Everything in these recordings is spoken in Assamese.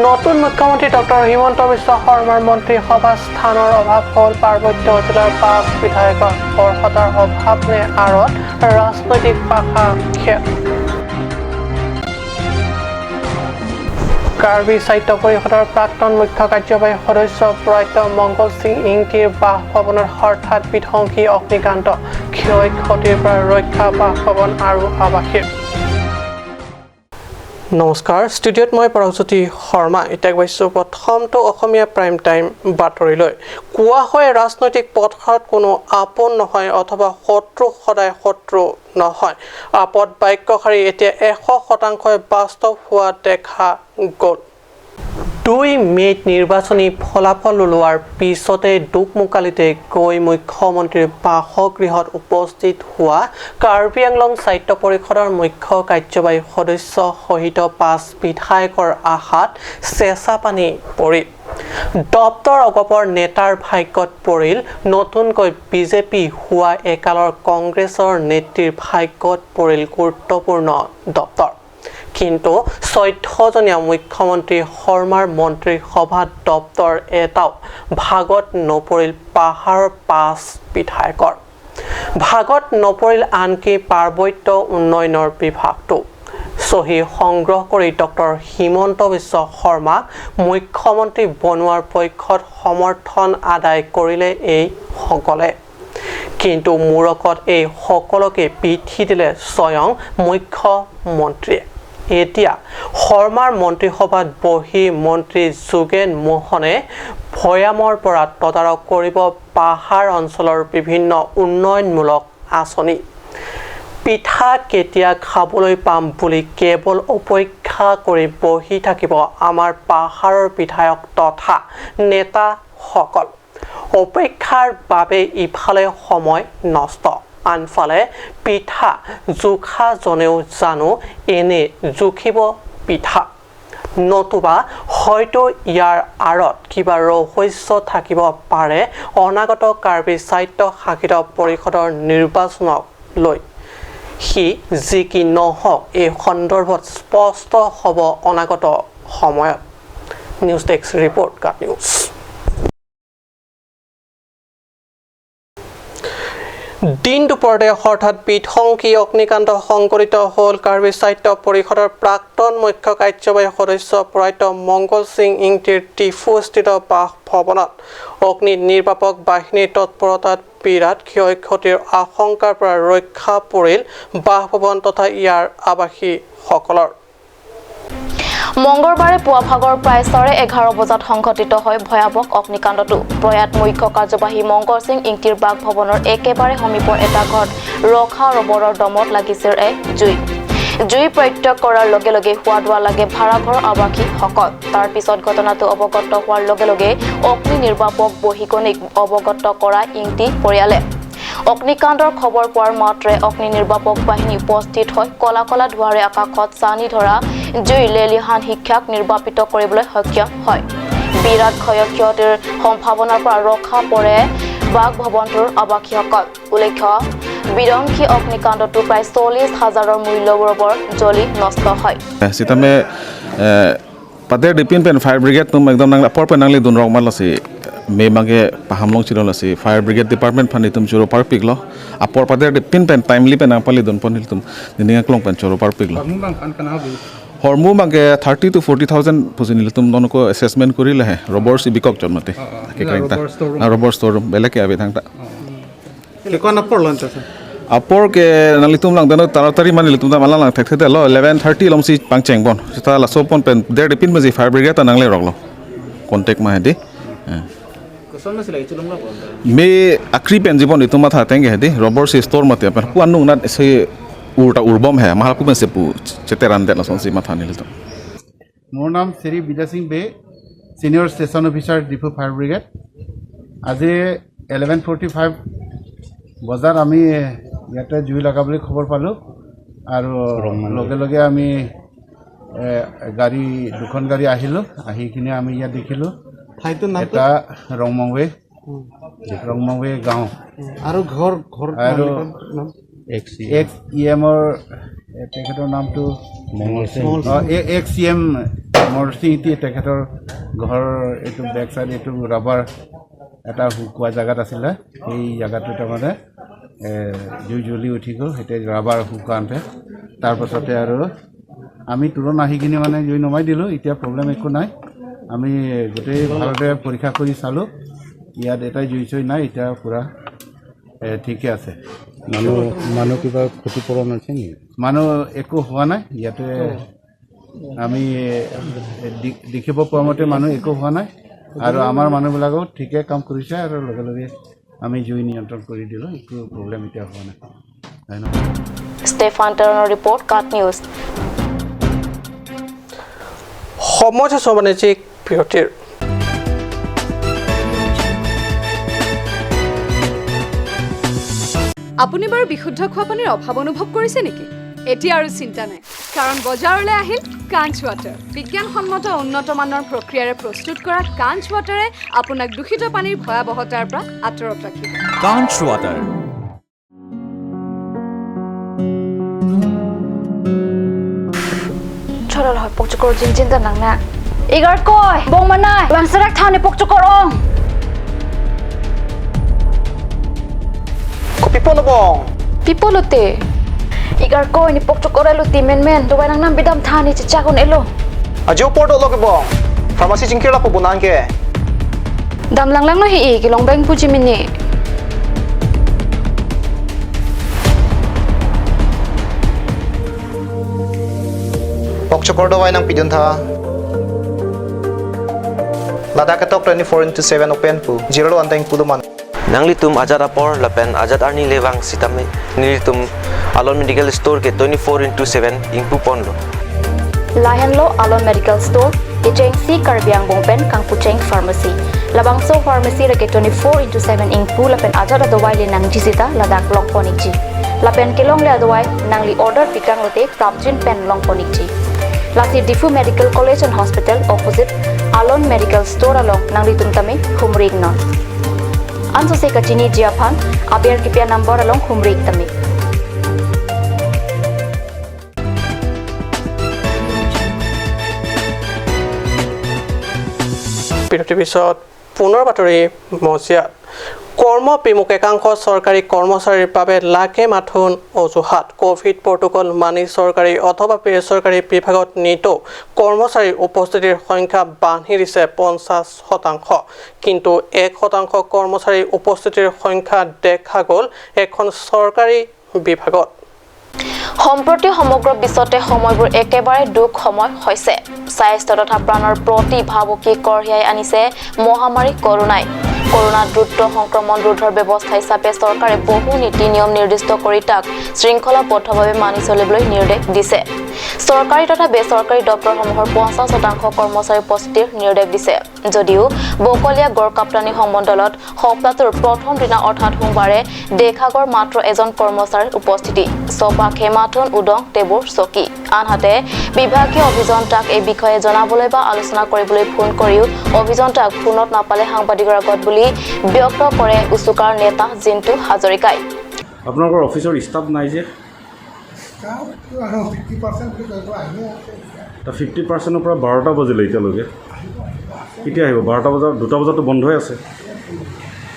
নতুন মুখ্যমন্ত্ৰী ডক্টৰ হিমন্ত বিশ্ব শৰ্মাৰ মন্ত্ৰীসভা স্থানৰ অভাৱ হ'ল পাৰ্বত্য জিলাৰ 5 বিধায়কৰ। অৰ্হতাৰ অভাৱ নে আঁৰত ৰাজনৈতিক পাশা খেল? কাৰ্বি সাহিত্য পৰিষদৰ প্ৰাক্তন মুখ্য কাৰ্যবাহী সদস্য প্ৰয়াত মংগল সিং ইংতিৰ বাসভৱনত হঠাৎ বিধ্বংসী অগ্নিকাণ্ড। ক্ষয় ক্ষতিৰ পৰা ৰক্ষা বাসভৱন আৰু আৱাসীৰ। নমস্কাৰ, ষ্টুডিঅ'ত মই পৰশজ্যোতি শৰ্মা। এতিয়া গৈছোঁ প্ৰথমটো অসমীয়া প্ৰাইম টাইম বাতৰিলৈ। কোৱা হয় ৰাজনৈতিক পথাৰত কোনো আপোন নহয় অথবা শত্ৰু সদায় শত্ৰু নহয়। আপদ বাক্যশাৰী এতিয়া 100%ই বাস্তৱ হোৱা দেখা গ'ল। 2 মে'ত নিৰ্বাচনী ফলাফল ওলোৱাৰ পিছতে দোকমোকালিতে গৈ মুখ্যমন্ত্ৰীৰ বাসগৃহত উপস্থিত হোৱা কাৰ্বি আংলং সাহিত্য পৰিষদৰ মুখ্য কাৰ্যবাহী সদস্য সহিত 5 বিধায়কৰ আশাত চেঁচা পানী পৰিল। দপ্তৰ অগপৰ নেতাৰ ভাগ্যত পৰিল, নতুনকৈ বিজেপি হোৱা একালৰ কংগ্ৰেছৰ নেত্ৰীৰ ভাগ্যত পৰিল গুৰুত্বপূৰ্ণ দপ্তৰ। কিন্তু 14জনীয়া মুখ্যমন্ত্ৰী শৰ্মাৰ মন্ত্ৰীসভাত দপ্তৰ এটাও ভাগত নপৰিল পাহাৰৰ 5 বিধায়কৰ। ভাগত নপৰিল আনকি পাৰ্বত্য উন্নয়নৰ বিভাগটো। চহী সংগ্ৰহ কৰি ডক্টৰ হিমন্ত বিশ্ব শৰ্মাক মুখ্যমন্ত্ৰী বনোৱাৰ পক্ষত সমৰ্থন আদায় কৰিলে এইসকলে। কিন্তু মূৰকত এই সকলকে পিঠি দিলে স্বয়ং মুখ্যমন্ত্ৰীয়ে। এতিয়া শৰ্মাৰ মন্ত্ৰীসভাত বহি মন্ত্ৰী যোগেন মোহনে ভৈয়ামৰ পৰা তদাৰক কৰিব পাহাৰ অঞ্চলৰ বিভিন্ন উন্নয়নমূলক আঁচনি। পিঠা কেতিয়া খাবলৈ পাম বুলি কেৱল অপেক্ষা কৰি বহি থাকিব আমাৰ পাহাৰৰ বিধায়ক তথা নেতাসকল। অপেক্ষাৰ বাবে ইফালে সময় নষ্ট, আনফালে পিঠা জোখাজনেও জানো এনে জুখিব পিঠা। নতুবা হয়তো ইয়াৰ আঁৰত কিবা ৰহস্য থাকিব পাৰে অনাগত কাৰ্বি স্বায়ত্ত শাসিত পৰিষদৰ নিৰ্বাচনক লৈ। সি যি কি নহওক, এই সন্দৰ্ভত স্পষ্ট হ'ব অনাগত সময়ত। নিউজ ডেস্ক ৰিপৰ্ট, কাট নিউজ। দিন দুপৰতে হঠাৎ বিধ্বংসী অগ্নিকাণ্ড সংঘটিত হ'ল কাৰ্বি সাহিত্য পৰিষদৰ প্ৰাক্তন মুখ্য কাৰ্যবাহী সদস্য প্ৰয়াত মংগল সিং ইংতিৰ ডিফুস্থিত বাসভৱনত। অগ্নি নিৰ্বাপক বাহিনীৰ তৎপৰতাত বিৰাট ক্ষয় ক্ষতিৰ আশংকাৰ পৰা ৰক্ষা পৰিল বাসভৱন তথা ইয়াৰ আৱাসীসকলৰ। মঙ্গলবাৰে পুৱা ভাগৰ প্ৰায় 11:30 বজাত সংঘটিত হয় ভয়াৱহ অগ্নিকাণ্ডটো। প্ৰয়াত মুখ্য কাৰ্যবাহী মংগল সিং ইংতিৰ বাসভৱনৰ একেবাৰে সমীপৰ এটা ঘৰত ৰখা ৰবৰৰ দমত লাগিছিল এক জুই। জুই প্ৰত্যক্ষ কৰাৰ লগে লগে হোৱা লাগে ভাড়াঘৰ আৱাসীসকল। তাৰ পিছত ঘটনাটো অৱগত হোৱাৰ লগে লগে অগ্নি নিৰ্বাপক বহিকণিক অৱগত কৰা ইংতি পৰিয়ালে। অগ্নিকাণ্ডৰ খবৰ পোৱাৰ মাত্ৰে অগ্নি নিৰ্বাপক বাহিনী উপস্থিত হৈ কলা কলা ধোঁৱাৰে আকাশত ছানি ধৰা জুই লেলিহান শিক্ষাক নিৰ্বাপিত কৰিবলৈ সক্ষম হয়। বিৰাট ক্ষয় ক্ষতিৰ সম্ভাৱনাৰ পৰা ৰক্ষা পৰে বাসভৱনটোৰ আৱাসীসকল। উল্লেখ্য, বিধ্বংসী অগ্নিকাণ্ডটো প্ৰায় 40 হাজাৰৰ মূল্যৰ ৰবৰ জ্বলি নষ্ট হয়। Pader dipin pen fire brigade tum ekdom nang apor pen nangli dun rok man lasi me mange pahamlong chilo lasi fire brigade department phani tum churo par pik lo apor pader dipin pen timely pen ang pali dun pon tum dininga klong pen churo par pik lo hormu mange 30 to 40,000 pusin tum don ko assessment kori le robor si bikok jon mate ke kainta robor store room beleke abi thangta কোন apor lon chasa apor ke nalitum lang dano taratari mani litum da malang thak thak lo 11:30 lom si pangcheng bon ta la sopon pen der dipin maji fire brigade nang le rok lo contact ma hedi me akri pen jibon itu matha tenge hedi robor si store mate pen pu anu na se urta urbom he mahal ku pen se pu cheteran de la son si matha nil to। মোৰ নাম শ্ৰী বিজয় সিং বে, senior station officer, Diphu fire brigade. আজি 11:45 বজাত আমি ইয়াতে জুই লগা বুলি খবৰ পালোঁ আৰু লগে লগে আমি গাড়ী দুখন গাড়ী আহিলোঁ। আহি কিনে আমি ইয়াত দেখিলোঁ ঠাইটোৰ নামটো? এটা ৰংমংৱে, ৰংমংৱে গাঁও। আৰু ঘৰ ঘৰ আৰু মালিকৰ নাম? এক্স ই এমৰ তেখেতৰ নামটো এক্স ই এম। মৰসিং ইংতি, তেখেতৰ ঘৰ এইটো বেক চাইড এইটো ৰাবাৰ এটা শুকোৱা জেগাত আছিলে। সেই জেগাটো তাৰমানে জুই জ্বলি উঠি গ'ল। এতিয়া ৰাবাৰ শুকাওঁতে তাৰপাছতে আৰু আমি তুৰন্ত আহি কিনি মানে জুই নমাই দিলোঁ। এতিয়া প্ৰব্লেম একো নাই। আমি গোটেই ভালদৰে পৰীক্ষা কৰি চালোঁ, ইয়াত এটাই জুই চুই নাই। এতিয়া পূৰা ঠিকে আছে। মানুহ কিবা ক্ষতিপূৰণ হৈছে নেকি? মানুহ একো হোৱা নাই। ইয়াতে আমি দেখিব পোৱা মতে মানুহ একো হোৱা নাই আৰু আমাৰ মানুহবিলাকেও ঠিকে কাম কৰিছে আৰু লগে লগে আমি জুই নিয়ন্ত্ৰণ কৰি দিলোঁ। একো প্ৰব্লেম এতিয়া হোৱা নাই। ধন্যবাদ। ষ্টেফান টেৰণৰ ৰিপৰ্ট, কাট নিউজ। সময় হৈছে বাণিজ্যিক বিৰতিৰ। আপুনি বাৰু বিশুদ্ধ খোৱা পানীৰ অভাৱ অনুভৱ কৰিছে নেকি? এতিয়া আৰু চিন্তা নাই, কাৰণ বজাৰলৈ আহিল কাঞ্চ ৱাটাৰ। বিজ্ঞানসন্মত উন্নত মানৰ প্ৰক্ৰিয়াৰে প্ৰস্তুত কৰা কাঞ্চ ৱাটাৰে আপোনাক দূষিত পানীৰ ভয়াৱহতাৰ পৰা আঁতৰত ৰাখিব। কাঞ্চ water. Chorol hoi pok chukor jin jin da nang na. Igar koi bong manai bang sarak thani pok chukor ong. Ko pipo no bong. Pipo lote. Igar koi ni pok chukor elo ti men men dubai nang nam bidam thani chicha kon elo. Ajo porto lo ke bong. Pharmacy jingkir la po bunan ke. Dam lang lang no hi ki long bang puji mini. Pok chokor dawai nang pidun tha. Ladakh tok 24/7 open pu zero anteng puluman. Nangli tum Azad apor lapen Azad arni lewang sitame nili tum Alon Medical Store ke 24/7 ingpu ponlo. Lahenlo Alon Medical Store ke si Karbiang Bongpen Kangpucheng Pharmacy. Labangso Pharmacy rake 24/7 ingpu lapen Azad adawai le nang jisita Ladakh long ponikji. Lapen kelong le adawai nangli order pikang lote prapjin pen long ponikji. Lasi Difu Medical College and Hospital opposite Alon Medical Store along nangli tumtame humrig non. Anso se kachini jiaphan aber kipya number along humrig tame. বিৰতিৰ পিছত পুনৰ বাতৰি মজিয়াত। কৰ্ম বিমুখ একাংশ চৰকাৰী কৰ্মচাৰীৰ বাবে লাগে মাথোন অজুহাত। কোভিড প্ৰট'কল মানি চৰকাৰী অথবা বেচৰকাৰী বিভাগত নিতৌ কৰ্মচাৰীৰ উপস্থিতিৰ সংখ্যা বান্ধি দিছে 50%। কিন্তু 1% কৰ্মচাৰীৰ উপস্থিতিৰ সংখ্যা দেখা গ'ল এখন চৰকাৰী বিভাগত। সম্প্ৰতি সমগ্ৰ বিশ্বতে সময়বোৰ একেবাৰে দুখ সময় হৈছে। স্বাস্থ্য তথা প্ৰাণৰ প্ৰতি ভাবুকি কঢ়িয়াই আনিছে মহামাৰী কৰোণাই। কৰোণাৰ দ্ৰুত সংক্ৰমণ ৰোধৰ ব্যৱস্থা হিচাপে চৰকাৰে বহু নীতি নিয়ম নিৰ্দিষ্ট কৰি তাক শৃংখলাবদ্ধভাৱে মানি চলিবলৈ নিৰ্দেশ দিছে। চৰকাৰী তথা বেচৰকাৰী দপ্তৰসমূহৰ 50% কৰ্মচাৰী উপস্থিতিৰ নিৰ্দেশ দিছে যদিও বকলীয়া গড়কাপ্তানি সংমণ্ডলত সপ্তাহটোৰ প্ৰথম দিনা অৰ্থাৎ সোমবাৰে দেখা গ'ল মাত্ৰ এজন কৰ্মচাৰীৰ উপস্থিতি। চৌপাশে মাথোন উদং টেবুৰ চকী। আনহাতে বিভাগীয় অভিযন্তাক এই বিষয়ে জনাবলৈ বা আলোচনা কৰিবলৈ ফোন কৰিও অভিযন্তাক ফোনত নাপালে সাংবাদিকৰ আগত বুলি ব্যক্ত কৰে উচুকাৰ নেতা জিন্তু হাজৰিকাই। আপোনালোকৰ অফিচৰ ষ্টাফ নাই যে? 50%ৰ পৰা 12টা বাজিলে এতিয়ালৈকে। কেতিয়া আহিব? 12টা বজাত, 2টা বজাতো বন্ধ হৈ আছে।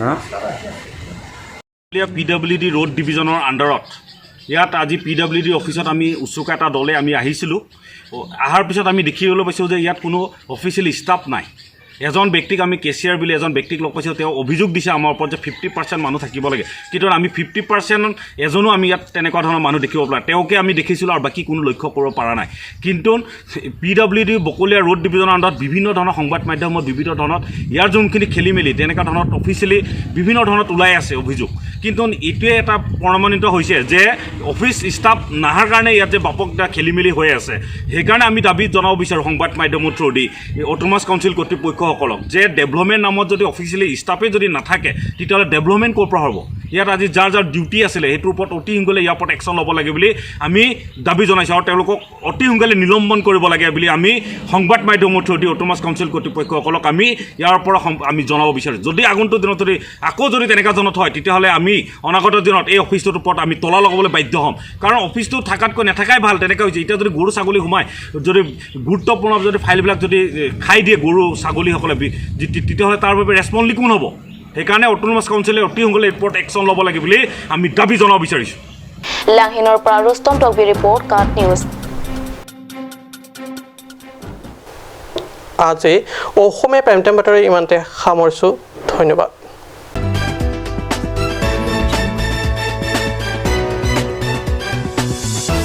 হা, পি ডাব্লিউ ডি ৰোড ডিভিজনৰ আণ্ডাৰত ইয়াত আজি পি ডাব্লিউ ডি অফিচত আমি উচুকা এটা দলে আমি আহিছিলোঁ। অহাৰ পিছত আমি দেখিবলৈ পাইছোঁ যে ইয়াত কোনো অফিচিয়েল ষ্টাফ নাই। এজন ব্যক্তিক আমি কেচিয়াৰ বুলি এজন ব্যক্তিক লগ পাইছোঁ, তেওঁ অভিযোগ দিছে আমাৰ ওপৰত যে 50% মানুহ থাকিব লাগে, কিন্তু আমি 50% এজনো আমি ইয়াত তেনেকুৱা ধৰণৰ মানুহ দেখিব পৰা নাই। তেওঁকে আমি দেখিছিলোঁ আৰু বাকী কোনো লক্ষ্য কৰিব পৰা নাই। কিন্তু পি ডাব্লিউ ডি বকলীয়া ৰোড ডিভিজনৰ আণ্ডাৰত বিভিন্ন ধৰণৰ সংবাদ মাধ্যমত বিভিন্ন ধৰণত ইয়াৰ যোনখিনি খেলি মেলি তেনেকুৱা ধৰণত অফিচিয়েলি বিভিন্ন ধৰণত ওলাই আছে অভিযোগ। কিন্তু এইটোৱে এটা প্ৰমাণিত হৈছে যে অফিচ ষ্টাফ নাহাৰ কাৰণে ইয়াত যে ব্যাপক এটা খেলি মেলি হৈ আছে। সেইকাৰণে আমি দাবী জনাব বিচাৰোঁ সংবাদ মাধ্যমৰ থ্ৰু দি অট'নমাছ কাউন্সিল কৰ্তৃপক্ষসকলক যে ডেভেলপমেণ্ট নামত যদি অফিচিয়েলি ষ্টাফে যদি নাথাকে তেতিয়াহ'লে ডেভেলপমেণ্ট ক'ৰ পৰা হ'ব? ইয়াত আজি যাৰ যাৰ ডিউটি আছিলে সেইটোৰ ওপৰত অতি সোনকালে ইয়াৰ ওপৰত একশ্যন ল'ব লাগে বুলি আমি দাবী জনাইছোঁ আৰু তেওঁলোকক অতি সোনকালে নিলম্বন কৰিব লাগে বুলি আমি সংবাদ মাধ্যমৰ থ্ৰুদি অট'নমাছ কাউন্সিল কৰ্তৃপক্ষসকলক আমি ইয়াৰ পৰা আমি জনাব বিচাৰিছোঁ। যদি আগন্তুক দিনত যদি আকৌ যদি তেনেকুৱা জনত হয়, তেতিয়াহ'লে আমি অনাগত দিনত এই অফিচটোৰ ওপৰত আমি তলা লগাবলৈ বাধ্য হ'ম। কাৰণ অফিচটো থকাতকৈ নাথাকাই ভাল, তেনেকুৱা হৈছে। এতিয়া যদি গৰু ছাগলী সোমায়, যদি গুৰুত্বপূৰ্ণ যদি ফাইলবিলাক যদি খাই দিয়ে গৰু ছাগলীসকলে, তেতিয়াহ'লে তাৰ বাবে ৰেচপনলি কোন হ'ব? সেইকাৰণে অট'নমাছ কাউন্সিলে অতি সোনকালে ওপৰত একশ্যন ল'ব লাগে বুলি আমি দাবী জনাব বিচাৰিছোঁ। লাংহিনৰ পৰা ৰুস্তম টকবি ৰিপৰ্ট, কাট নিউজ। আজি অসমীয়া প্ৰাইম টাইম বাতৰি ইমানতে সামৰিছোঁ। ধন্যবাদ।